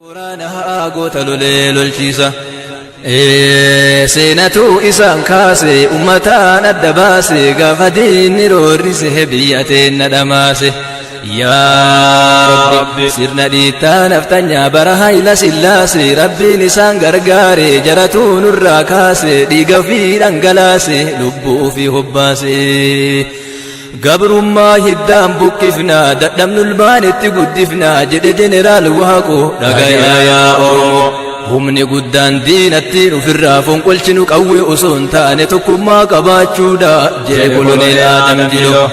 Waraana haa goota lolee lolchiisa. Seenatu isaan kaase, ummataan adda baase, gaafa diinni roorrise biyya teenna dhamaase. Yaa Rabbi, sirna dhiittaa naftanyaa bara Hayila Sillaase, Rabbiin isaan gargaare, jaratuu nurraa kaase, dhiiga ofii dhangalaase, lubbuu ofii hobbaase. Gabrummaa hiddaan buqqifnaa, dadhabnu ilmaan itti guddifnaa, jedhe Jeneraal Waaqoo, dhagayaa yaa Oromoo. Humni guddaan diinatti ofirraa fonqolchinu qawwee osoo hin taane tokkummaa qabaachuudha, jedhe Koloneel Aadam Jiloo.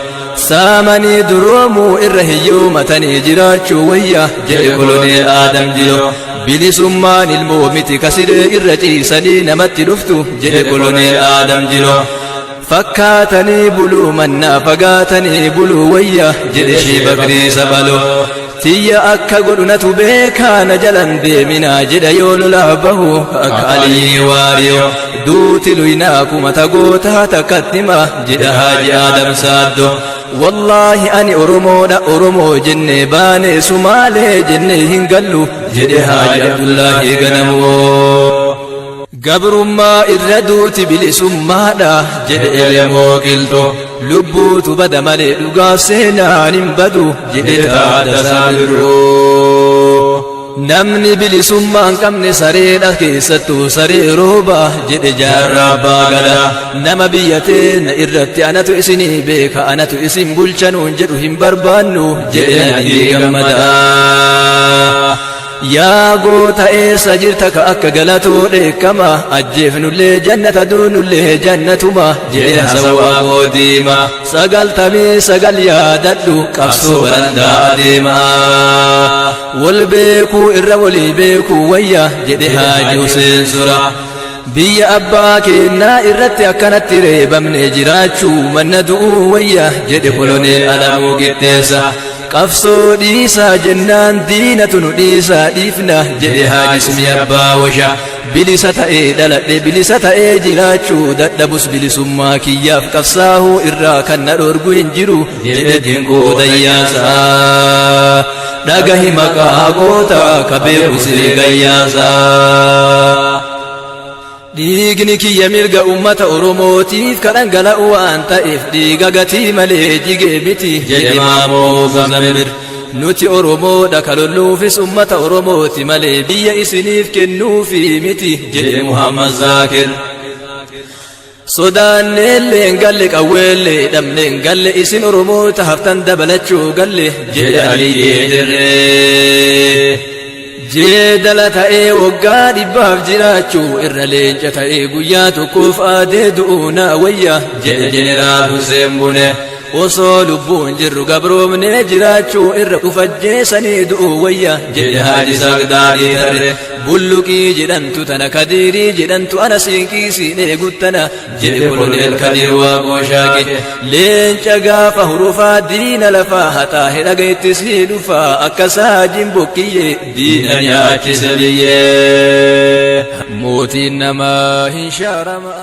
Saamanii duroomuu irra hiyyoomatanii jiraachuu wayya, jedhe Koloneel Aadam Jiloo. Bilisummaan ilmoo miti kasiree irra ciisanii namatti dhuftu, jedhe Koloneel Aadam Jiloo. Fakkaatanii buluu mannaa fagaatanii buluu wayya, jedhe Shii Bakrii Sabaloo. Tiyya akka godhu natu beekaa, na jalan deeminaa jedha yoo lolaaf bahu akka Aliyyi Waariyoo. Duuti luynaa kumata gootaa takkatti hima, jedha Haaji Aadam Saaddoo. Wallaahi ani Oromoodha, Oromoo jennee baane, Sumaalee jennee hin gallu, jedhe Haaji Abdullaahi Ganamoo. Gabrummaa irra duuti bilisummaadha, jedhe Elemoo Qilxoo. Lubbuutu bada malee dhugaaf seenaan hin badu, jedhe Taaddasaa Birruu. Namni bilisummaa hin qabne sareedha, keessattuu saree rooba, jedhe Jaarraa Abbaa Gadaa. Nama biyya teenya irratti anatu isinii beeka, anatu isin bulchanuun jedhu hin barbaannu, jedhe Nadhii Gammadaa. Yaa goota, eessa jirta ka akka galatoo dheekkama? Ajjeefnullee jannata, duunullee jannatuma, jedhe Hasawaa Goodiima. 99 yaadadhu, qabsoo barandaa adeema. Wal beekuu irra walii beekuu wayya, jedhe Haaji Huseen Sura. Biyya abbaa keenyaa irratti akkanatti reebamne jiraachuu manna du'uu wayya, jedhe Koloneel Alamuu Qixxeessa. Qabsoo dhiisaa jennaan diinatu nu dhiisaa dhiifna, jedhe Haaji Sumii Abbaa Washa. Bilisa ta'ee dhaladhe, bilisa ta'ee jiraachuu dadhabus bilisummaa kiyyaaf qabsaahuu irraa kan na dhorgu hin jiru, jedhe Dinquu Dayyaasaa. Dhagahi maqaa goota ka beeku siree gayyaasaa. Dhiigni kiyya mirga ummata Oromootiif ka dhangala'u waan ta'eef dhiiga gatii malee jigee miti, jedhe Maamoo Muzammir. Nuti Oromoodha, ka lolluufis ummata Oromooti malee biyya isiniif kennuufi miti, jedhe Muhammad Zaakir. Sodaanneellee hin galle, qawweellee dhabne hin galle, isin Oromoota haftan dabalachuu galle, jedhe Aliyyee Dirree. Jeedala ta'ee waggaa 100f jiraachuu irra leenca ta'ee guyyaa tokkoof aadee du'uu naa wayya, jedhe Jeneraal Hussein Bune. Osoo lubbuun jirru gabroomnee jiraachuu irra ufajjeessanii du'uu wayya, jedhe Haaji Saaqdaadhii Tarre. Bulluqii jedhamtu tana, Kadiirii jedhamtu ana siinqii siinee guttana, jedhe Koloneel Kadiir Waaqoo Shaaqe. Leenca gaafa hurufaa diina lafaa haxaa hedhaga itti sii dhufaa, akka saajiin bokkiyyee diina nyaachise biyyee. Mootiin namaa hin shaarama.